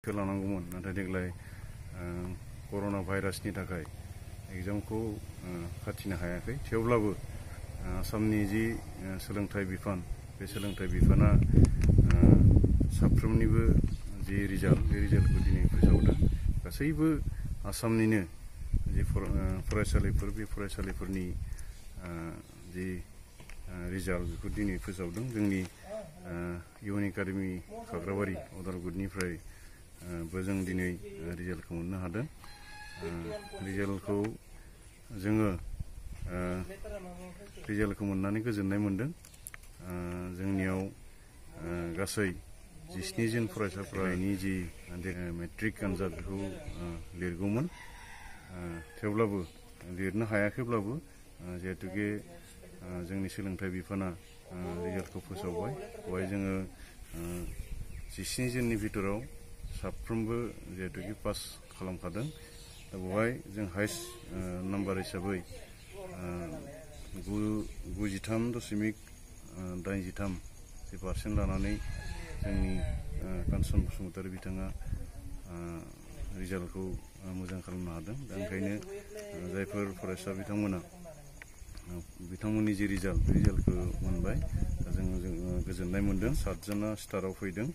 लानांगौमोन नाथाय देग्लाय कर'ना भाइरासनि थाखाय एग्जामखौ फाथिनो हायाखै। थेवब्लाबो आसामनि जि सोलोंथाइ बिफान बे सोलोंथाइ बिफाना साफ्रोमनिबो जि रिजाल्ट बे रिजाल्टखौ दिनै फोसावदों। गासैबो आसामनिनो जि फरायसालिफोर बे फरायसालिफोरनि जि रिजाल्ट बेखौ दिनै फोसावदों। जोंनि इउएन एकाडेमि खाग्राबारि अदालगुरिनिफ्राय जों दिनै रिजाल्टखौ मोननो हादों। रिजाल्टखौ जोङो रिजाल्टखौ मोननानै गोजोननाय मोनदों। जोंनियाव गासै 17 जन फरायसाफोरनि जि मेट्रिक आनजाद बेखौ लिरगौमोन, थेवब्लाबो लिरनो हायाखैब्लाबो जिहेतुके जोंनि सोलोंथाइ बिफाना रिजाल्टखौ फोसावबाय। बेवहाय जोङो 17 जननि भितराव साफ्रोमबो जिहेतुके पास खालामखादों। दा बेवहाय जों हाइस्ट नाम्बार हिसाबै 93.83% लानानै जोंनि कानसन बसुमतारी बिथाङा रिजाल्टखौ मोजां खालामनो हादों। दा ओंखायनो जायफोर फरायसा बिथांमोननि जि रिजाल्ट बे रिजाल्टखौ मोनबाय। दा जों गोजोननाय मोनदों। 7 जना स्टाराव फैदों,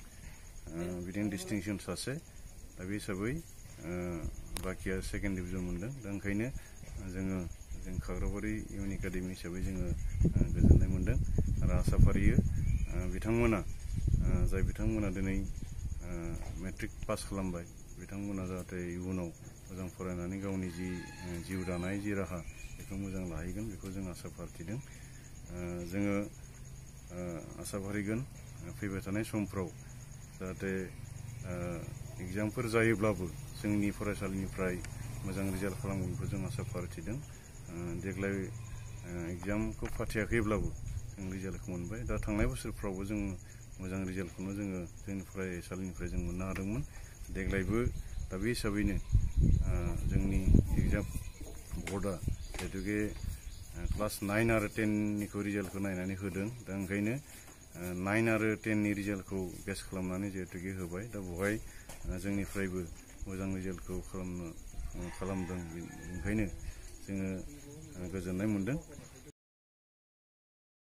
बिदिनो डिस्टिंसन सासे। दा बे हिसाबै बाखिया सेकेन्ड डिभिजन मोनदों। दा ओंखायनो जों खाग्राबारि इउएन एकाडेमि हिसाबै जोङो गोजोननाय मोनदों आरो आसा फारियो बिथांमोना दिनै मेट्रिक पास खालामबाय, बिथांमोना जाहाथे इयुनाव मोजां फरायनानै गावनि जि जिउ दानाय जि राहा बेखौ मोजां लाहैगोन बेखौ जों आसा फारिदों। जोङो आसा फारिगोन फैबाय थानाय समफ्राव जाहाथे एग्जामफोर जायोब्लाबो जोंनि फरायसालिनिफ्राय मोजां रिजाल्ट खालामगोनखौ जों आसा फारिदों। देग्लाय एग्जामखौ फाथियाखैब्लाबो जों रिजाल्टखौ मोनबाय। दा थांनाय बोसोरफ्रावबो जों मोजां रिजाल्टखौनो जोंनि फरायसालिनिफ्राय जों मोननो हादोंमोन। देग्लायबो दा बे हिसाबैनो जोंनि एग्जाम बर्डआ जिहेतुके क्लास 9 आरो 10निखौ रिजाल्टखौ नायनानै होदों। दा ओंखायनो 9 आरो 10नि रिजाल्टखौ बेस खालामनानै जिहेतुके होबाय। दा बेवहाय जोंनिफ्रायबो मोजां रिजाल्टखौ खालामदों। ओंखायनो जोङो गोजोननाय मोनदों।